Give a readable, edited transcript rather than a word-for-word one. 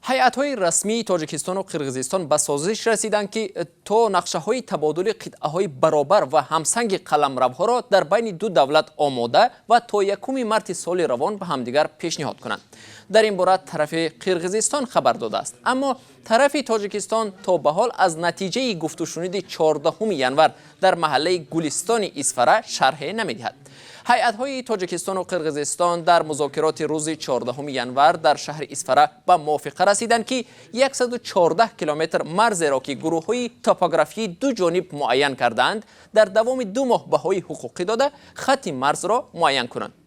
Ҳайатҳои расмии Тоҷикистону Қирғизистон ба созиш расиданд, ки то нақшаҳои табодули қитъаҳои баробар ва ҳамсанги қаламравҳоро дар байни ду давлат омода ва то 1 марти соли равон ба ҳамдигар пешниҳод кунанд. Дар ин бора тарафи Қирғизистон хабар додааст, аммо тарафи Тоҷикистон то ба ҳол аз натиҷаи гуфтушуниди 14 январ дар маҳаллаи Гулистони Исфара шарҳе намедиҳад. Ҳайатҳои Тоҷикистону Қирғизистон дар музокироти рӯзи 14 январ дар шаҳри Исфара ба мувофиқа расиданд, ки 114 километр марзеро, ки гурӯҳҳои топографии ду ҷониб муайян кардаанд, дар давоми 2 моҳ баҳои ҳуқуқӣ дода, хатти марзро муайян кунанд.